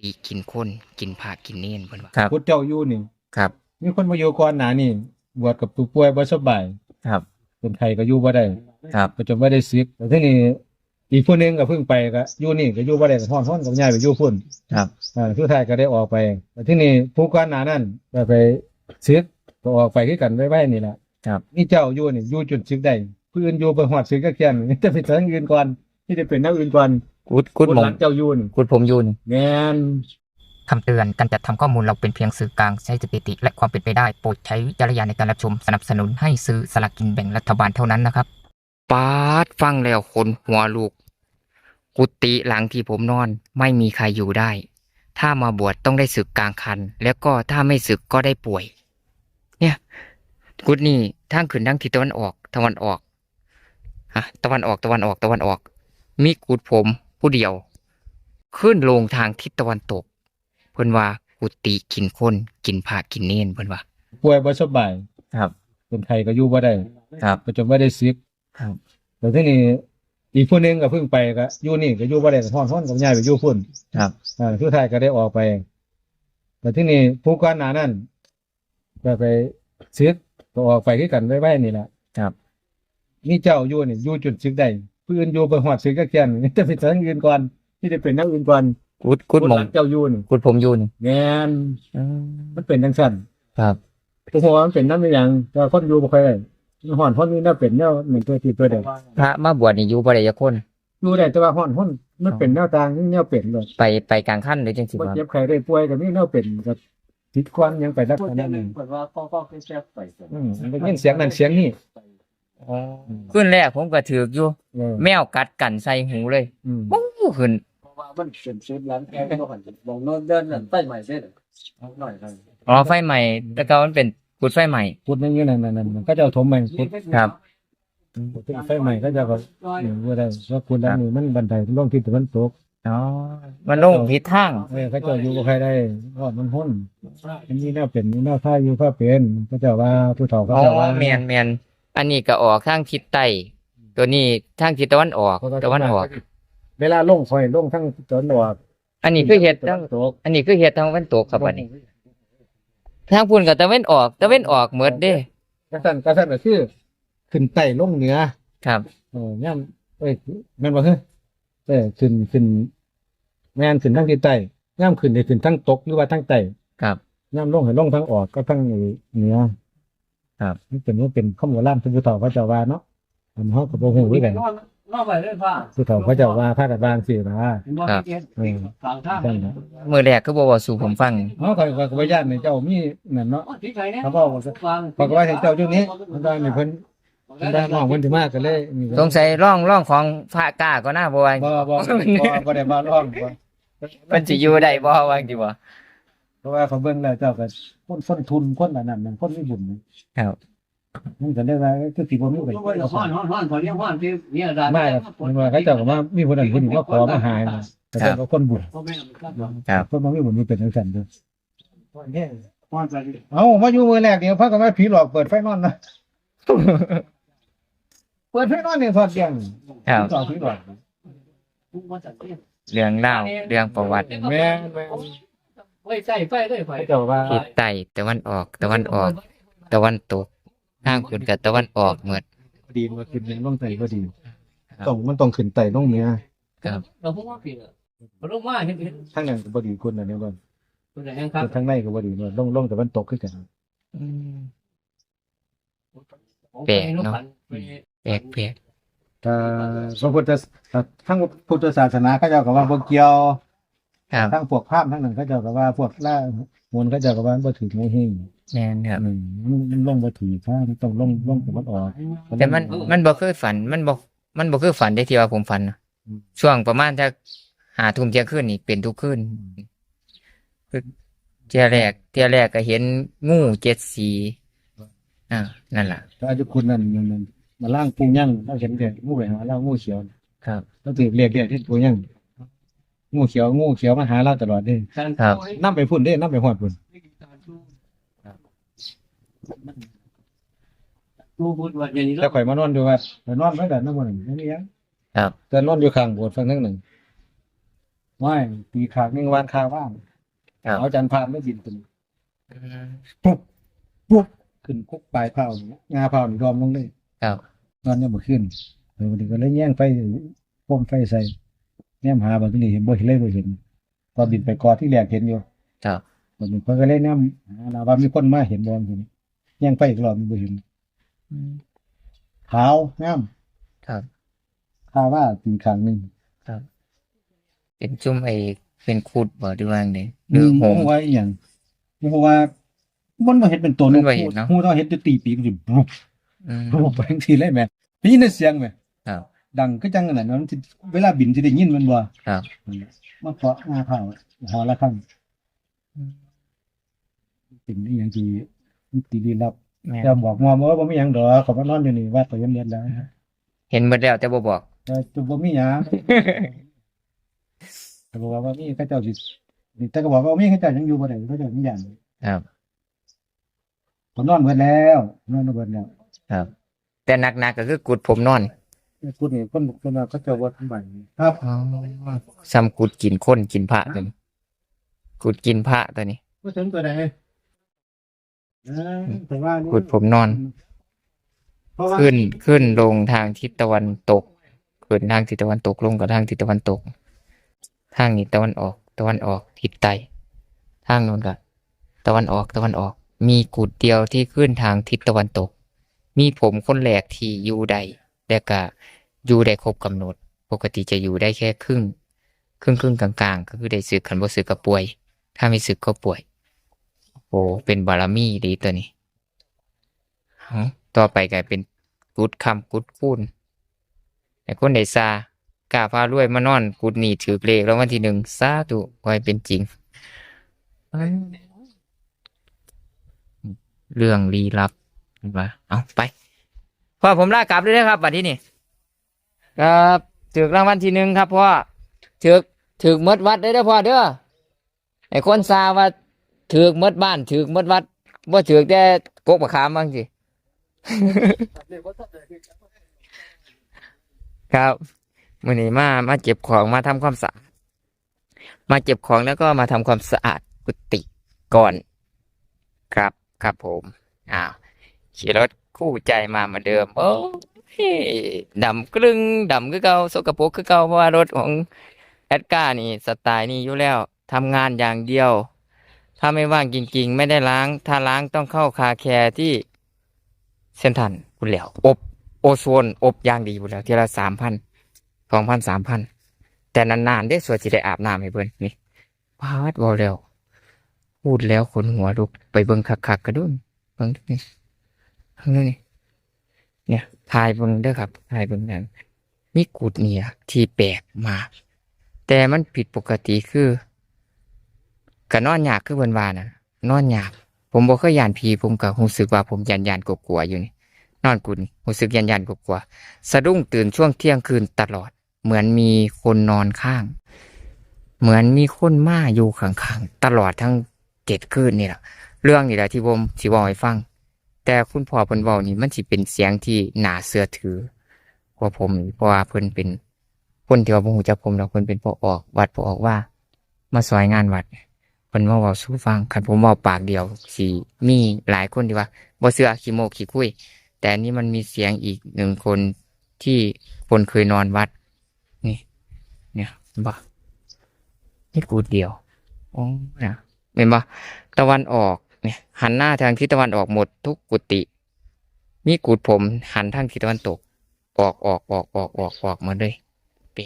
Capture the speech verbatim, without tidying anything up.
อีกินคน กินพระกินเณร เพิ่นว่า ครับ พุทธเจ้าอยู่นี่ ครับ มีคนมาอยู่ก่อนหน้านี้ บวชกับผู้ป่วยบ่สบาย ครับ เป็นไข้ก็อยู่บ่ได้ ครับ ก็จนบ่ได้สึก แล้วทีนี้ อีกผู้หนึ่งก็เพิ่งไป ก็อยู่นี่ก็อยู่บ่ได้ ก็ฮ้อนๆ ก็ย้ายไปอยู่พุ้น ครับ อ่า สุดท้ายก็ได้ออกไป แล้วทีนี้ผู้ก่อนหน้านั้นก็ไปสึก ก็ออกไปคือกันไวๆ นี่ล่ะ ครับ มีเจ้าอยู่นี่ อยู่จนสึกได้ ผู้อื่นอยู่บ่ฮอดสึกจักเทื่อ นี่ แต่ไปทางอื่นก่อน นี่ได้เป็นแนวอื่นก่อน กุด กุด กุด หม่อง หลังเจ้าอยู่นี่ กุดผมอยู่นี่ แม่น คำเตือน การจัดทำข้อมูลเราเป็นเพียงสื่อกลาง ใช้สถิติ และความเป็นไปได้ โปรดใช้วิจารณญาณในการรับชม สนับสนุนให้ซื้อสลากกินแบ่งรัฐบาลเท่านั้นนะครับ ป๊าด ฟังแล้วขนหัวลุก กุฏิหลังที่ผมนอน ไม่มีใครอยู่ได้ ถ้ามาบวชต้องได้สึกกลางคัน แล้วก็ถ้าไม่สึกก็ได้ป่วย เนี่ย กุฏินี่ทางขึ้นทางทิศตะวันออก ตะวันออก ฮะ ตะวันออก ตะวันออก ตะวันออก มีกุฏิผมผู้เดียว ขึ้นลงทางทิศตะวันตก เพิ่นว่ากุฏิกินคน กินพระกินเณร เพิ่นว่า ป่วยบ่สบาย ครับ เป็นไข้ก็อยู่บ่ได้ ครับ ก็จนบ่ได้สึก ครับ แล้วทีนี้ อีกผู้หนึ่งก็เพิ่งไป ก็อยู่นี่ก็อยู่บ่ได้ ก็ฮ้อนๆ ก็ย้ายไปอยู่พุ้น ครับ อ่า สุดท้ายก็ได้ออกไป แล้วทีนี้ผู้ก่อนหน้านั้น ก็ไปสึก ก็ออกไปคือกันไวๆ นี่ล่ะ ครับ มีเจ้าอยู่นี่ อยู่จนสึกได้ ผู้อื่นอยู่บ่ฮอดสึกจักเทื่อ นี่ แต่ไปทางอื่นก่อน นี่ได้เป็นแนวอื่นก่อน กุด กุด กุด หม่อง หลังเจ้าอยู่นี่ กุดผมอยู่นี่ แม่น อืม มันเป็นจังซั่น ครับ บ่ฮู้ว่ามันเป็นนำอิหยัง แต่ว่าคนอยู่บ่ค่อยได้ มันฮ้อน คนมีแนวเป็นแนวหนึ่งตัวที่ตัวเดียว พระมาบวชนี่อยู่บ่ได้จักคน อยู่ได้แต่ว่าฮ้อน ฮ้อน มันเป็นแนวต่าง แนวเป็นเลย ไป ไปกลางคันหรือจังซี่ บ่ บ่ เจ็บไข้ได้ป่วยก็มีแนวเป็น ก็ติดควันหยังไปลักษณะนั้น เพิ่นว่าข้อ ข้อคือแซ่บไป อืม มันได้ยินเสียงนั่นเสียงนี่ อ๋อ อืม คืนแรกผมก็ถืกอยู่ เออ แมวกัดกั๋นใส่หูเลย อืม ปู๊ขึ้น เพราะว่ามันเป็นสุดหลังแกงบ่หัน มองโน้นเดินนั่นไฟไหม้เด้อ หน่อยครับ อ๋อ ไฟไหม้ แต่เก่ามันเป็นกุฏิไฟไหม้ กุฏิมันอยู่นั่น นั่น นั่น เขาเจ้าถมใหม่ กุฏิ ครับ กุฏิไฟไหม้ เขาเจ้าก็ อืม บ่ได้ เพราะกุฏิหลังนี้มันบันไดลงทิศตะวันตก อ๋อ มันลงผิดทาง เออ เขาเจ้าอยู่บ่ค่อยได้ เพราะมันฮ้อน มันมีแนวเป็น มีแนวพาอยู่พาเป็น เขาเจ้าว่า ผู้เฒ่าเขาเจ้าว่า อ๋อ แม่น แม่น อันนี้ก็ออกทางทิศใต้ ตัวนี้ทางทิศตะวันออก เพราะว่า ตะวันออก เวลาลงค่อยลงทางตะวันออก อันนี้คือเฮ็ดทาง ตะวันตก อันนี้คือเฮ็ดทางตะวันตกครับบัดนี้ ทางพุ้นก็ตะวันออก ตะวันออกหมดเด้ กะซั่น กะซั่นก็คือ ขึ้นใต้ลงเหนือ ครับ เออ ยาม เอ้ย แม่นบ่ เออ ขึ้น ขึ้น แม่น ขึ้นทางทิศใต้ ยามขึ้นให้ขึ้นทางตกหรือว่าทางใต้ ครับ ยามลงให้ลงทางออกกับทางเหนือ ครับ มันเป็น มันเป็นคำโบราณที่ผู้เฒ่าเขาเจ้าว่าเนาะ อันเฮาก็บ่ฮู้คือกัน นอน นอนไปเลยพ่อ ผู้เฒ่าเขาเจ้าว่า พากันว่าจั่งซี้นะ เห็นบ่ ครับ เห็น เออ ข้างทาง ซั่นน่ะ มื้อแรกคือบ่เว้าสู่ผมฟัง เฮาก็ ก็ ก็บ่ย้านให้เจ้ามีนั่นเนาะ อ๋อ ที่ไหนเนี่ย เขาบอกว่า วาง เขาก็ว่าให้เจ้าอยู่นี่ มันว่านี่เพิ่น เพิ่นว่าน้องเพิ่นสิมาก็เลยนี่ สงสัยลอง ลองของพระกล้าก่อนนะ บ่ว่า บ่ บ่ บ่ บ่ได้มาลอง บ่ มันสิอยู่ได้บ่ ว่าจั่งซี้บ่ เพราะว่าเขาเบิ่งแล้วเจ้าก็คน คนทุน คนอันนั้นน่ะ คนมีบุญ ครับ มันก็เลยว่า เอ้ย คือสิบ่มีไป ฮ้อน ฮ้อน ฮ้อน เขาเรียกฮ้อนที่เนี่ย มา มันว่าเขาเจ้าก็มา มีผู้นั้นผู้นี้มาขอมาหา ก็เรียกว่าคนบุญ ครับ คนบ่มีบุญมันเป็นจังซั่นเด้อ ฮ้อนไป เอ้า มาอยู่มื้อแรกนี่ พากันว่าผีหลอกเปิดไฟนอนนะ เปิดไฟนอนนี่ถอดเตียง ครับ ต่อผีหลอก เรื่องราว เรื่องประวัติ แม่น แม่น ไว้ใส่ไฟเลยไฟ เขาเจ้าว่า ทิศใต้ ตะวันออก ตะวันออก ตะวันตก ทางพุ้นก็ตะวันออกหมด พอดีว่าขึ้นลงใต้พอดี ครับ ต้อง มันต้องขึ้นใต้ลงเหนือ ครับ เราพวกว่าผิดอะ ลงมาเห็น เห็น ทางนั้นก็บ่ดีพุ้นน่ะ นี่ว่า พุ้นน่ะแฮงคัก ทางในก็บ่ดี ลง ลงตะวันตกคือกัน อืม แปลกเนาะ แปลกๆ เอ่อ พระพุทธ ทางพุทธศาสนาเขาเจ้าก็ว่าบ่เกี่ยว ครับ ทางพวกพราหมณ์ทางนั้นเขาเจ้าก็ว่า พวกล่าหนเขาเจ้าก็ว่าบ่ถืกในเฮง แม่นครับ อืม มัน มันลงบ่ถืกทาง มันต้องลง ลงตะวันออก แต่มัน มันบ่คือฝัน มันบ่ มันบ่คือฝันเด้ที่ว่าผมฝันนะ อืม ช่วงประมาณจักห้าทุ่มเที่ยงคืนนี่เป็นทุกคืน คือเทื่อแรก เทื่อแรกก็เห็นงูเจ็ดสี อ่า นั่นล่ะ พระเจ้าคุณนั่น นั่น นั่น มาล่างปู่ย่าง เราเห็นแต่งูไปหาเรา งูเขียว ครับ เราถืกเลขเดียวที่ปู่ย่าง งูเขียว งูเขียวมาหาเราตลอดเด้ ครับ นำไปพุ้นเด้ นำไปฮอดพุ้น แต่ข่อยมานอนอยู่วัด ข่อยนอนไว้แต่นำบ่ได้ บ่มีหยัง ครับ แต่นอนอยู่ข้างโบสถ์ฝั่งทางนั้น ไม่ ตีขากหนึ่งวานคาว่าง ครับ เอาจันทร์พานไม่บินขึ้น อืม ปุ๊บปุ๊บ ขึ้นคุกปลายเผานี่งาเผานี่ดอมลงเลย ครับ นอนยังบ่ขึ้นเออวันนี้ก็เลยแย่งไฟพ่มไฟใส่แนมหาบัดนี้เห็นบ่เห็นเลยบ่เห็น ตอนบินไปกอดที่แรกเห็นอยู่ ครับ บัดนี้เพิ่นก็เลยแนมหานะว่ามีคนมาเห็นบ่เห็นแย่งไฟอีกรอบบ่เห็น อืม ขาวงาม ครับ คาว่าตีขางหนึ่ง ครับ เป็นจุ่มไอ้เป็นคุดบ่หรือว่าไงหรือ อืม หง บ่ว่าอีหยังบ่ว่ามันบ่เห็นเป็นตัว มันบ่เห็นเนาะ ฮู้ต้องเห็นแต่ตีปีกมันสิบลุบ อืม บลุบไปจังซี่เลยแหมได้ยินแต่เสียงแหม ครับ ดังคือจังอันนั้นมันสิเวลาบินสิได้ยินมันบ่ ครับ นั่นแหละมาเกาะหน้าเผาหอละครั้ง อืม เป็นอีหยังที่มิติลี้ลับ แม่น แต่บอกงอมว่าบ่มีหยังดอก เขามานอนอยู่นี่วัดก็ยังเรียนแล้วนะ เห็นหมดแล้วแต่บ่บอก แต่จะบ่มีหยังแต่บอกว่าบ่มีเขาเจ้าสิแต่ก็บอกว่าบ่มีเขาเจ้ายังอยู่บ่ได้เขาเจ้ายังย่าน ครับ ผมนอนเบิดแล้วนอนเบิดแล้ว ครับ แต่หนักๆก็คือกุดผมนอน กุดนี่คนคนว่าเขาเจ้าบ่สำบายครับ อ๋อ ซ้ำกุดกินคนกินพระตัวนี้ กุดกินพระตัวนี้ บ่ถึงตัวใดเออแต่ว่านี่ กุดผมนอน เพราะว่า ขึ้น ขึ้นลงทางทิศตะวันตก ขึ้นทางทิศตะวันตก ลงกับทางทิศตะวันตก ทางนี้ตะวันออก ตะวันออก ทิศใต้ ทางโน้นก็ตะวันออก ตะวันออก มีกุดเดียวที่ขึ้นทางทิศตะวันตก มีผมคนแรกที่อยู่ได้ และก็อยู่ได้ครบกำหนด ปกติจะอยู่ได้แค่ครึ่ง ครึ่งๆ กลางๆ ก็คือได้สึก คันบ่สึกก็ป่วย ถ้าไม่สึกก็ป่วย โอ้ เป็นบารมีดีตัวนี้ หึ ต่อไปก็เป็นกุดคำกุดคูณ ให้คนได้ซา กล้าพารวยมานอนกุดนี่ถืกเลขรางวัลที่หนึ่ง สาธุ ขอให้เป็นจริง เรื่องลี้ลับ เห็นปะ เอาไป พ่อผมลากลับเลยนะครับ บัดนี้นี่ ครับ ถืกรางวัลที่หนึ่งครับพ่อ ถืก ถืกหมดวัดเลยเด้อพ่อเด้อ ไอ้คนซาว่าถืกหมดบ้าน ถืกหมดวัด บ่ถืกแต่กกบักขามบางสิ ครับ มื้อนี้มา มาเก็บของ มาทำความสะอาด มาเก็บของแล้วก็มาทำความสะอาดกุฏิก่อน ครับ ครับผม อ้าว ขี่รถคู่ใจมาเหมือนเดิม โอ้ย ดำกลึง ดำคือเก่า สกปรกคือเก่า เพราะว่ารถของแอดก้านี่ สไตล์นี้อยู่แล้ว ทำงานอย่างเดียว ถ้าไม่ว่างจริงๆ ไม่ได้ล้าง ถ้าล้างต้องเข้าคาแคร์ที่เซ็นทรัลพู้นแหล้ว อบ โอโซน อบอย่างดีพู้นแหล้ว เทื่อละสามพัน สองพัน สามพัน แต่นานๆ เด้ ส่วนสิได้อาบน้ำให้เพิ่น นี่ ปาด เว้าแล้ว พูดแล้วขนหัวลุก ไปเบิ่งคักๆ กะดุน เบิ่งดูนี่ เบิ่งดูนี่ เนี่ย ถ่ายเบิ่งเด้อครับ ถ่ายเบิ่งนั่น มีกุดเนี่ยที่แปลกมาก แต่มันผิดปกติคือ กะนอนยากคือเพิ่นว่าน่ะ นอนยาก ผมบ่เคยย้านผี ผมก็รู้สึกว่าผมย้านๆ กลัวๆ อยู่นี่ นอนกุดนี่ รู้สึกย้านๆ กลัวๆ สะดุ้งตื่นช่วงเที่ยงคืนตลอด เหมือนมีคนนอนข้าง เหมือนมีคนมาอยู่ข้างๆ ตลอดทั้งเจ็ดคืนนี่ล่ะ เรื่องนี่แหละที่ผมสิเว้าให้ฟัง แต่คุณพ่อเพิ่นเว้านี่มันสิเป็นเสียงที่น่าเชื่อถือกว่าผมอีก เพราะว่าเพิ่นเป็นคนที่ว่าบ่รู้จักผมดอก เพิ่นเป็นพ่อออกวัดพ่อออกวา มาซอยงานวัด เพิ่นมาเว้าสู่ฟัง คันผมเว้าปากเดียวสิมีหลายคนที่ว่าบ่เชื่อ ขี้โม้ขี้คุย แต่อันนี้มันมีเสียงอีกหนึ่งคนที่คนเคยนอนวัด นี่ เนี่ย เห็นบ่ นี่กุดเดียว โอ้ นะ เห็นบ่ ตะวันออก เนี่ย หันหน้าทางทิศตะวันออกหมดทุกกุฏิ มีกุดผมหันทางทิศตะวันตก ออก ออก ออก ออก ออก ออกหมดเลย